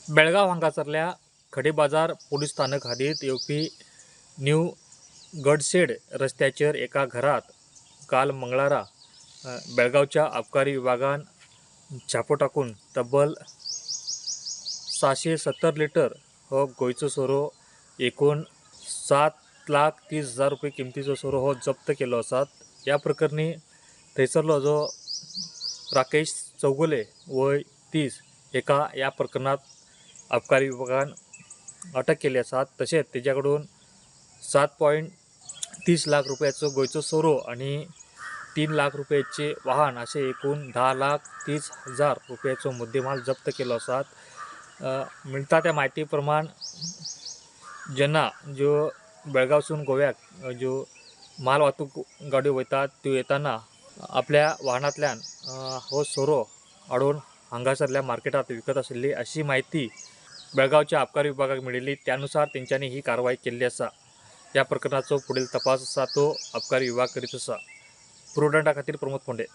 बेळगांव हांगासरल्या खडेबाजार पोलीस स्थानक हादींत येवपी न्यू गडशेड रस्त्याचेर एका घरात काल मंगळारा बेळगांवच्या अबकारी विभागान छापो टाकून तब्बल 670 लिटर हो गोंयचो सोरो, एकूण 7,30,000 रुपये किमतीचो सोरो हो जप्त केल्लो आसा. ह्या प्रकरणी थंयसरलो जो राकेश चौगुले, वय 30, हेका ह्या प्रकरणात अबकारी विभागान अटक केल्ली आसा. तशेंच तेज्या कडून 7.30 लाख रुपयाचो गोंयचो सोरो आनी 3 लाख रुपयाचे वाहन अशें एकूण 10,30,000 रुपयाचो मुद्देमाल जप्त केल्लो आसा. मिळता त्या म्हायती प्रमाण, जेन्ना ज्यो बेळगांवसून गोव्याक ज्यो माल वाहतूक गाडयो वयतात, त्यो येताना आपल्या वाहनांतल्यान हो सोरो हाडून हांगासरल्या मार्केटात विकत आशिल्ली, अशी म्हायती बेळगांवच्या अबकारी विभागाक मेळिल्ली. त्यानुसार तेंच्यांनी ही कारवाय केल्ली आसा. ह्या प्रकरणाचो फुडील तपास आसा तो अबकारी विभाग करीत आसा. प्रुडंटा खातीर प्रमोद फोंडे.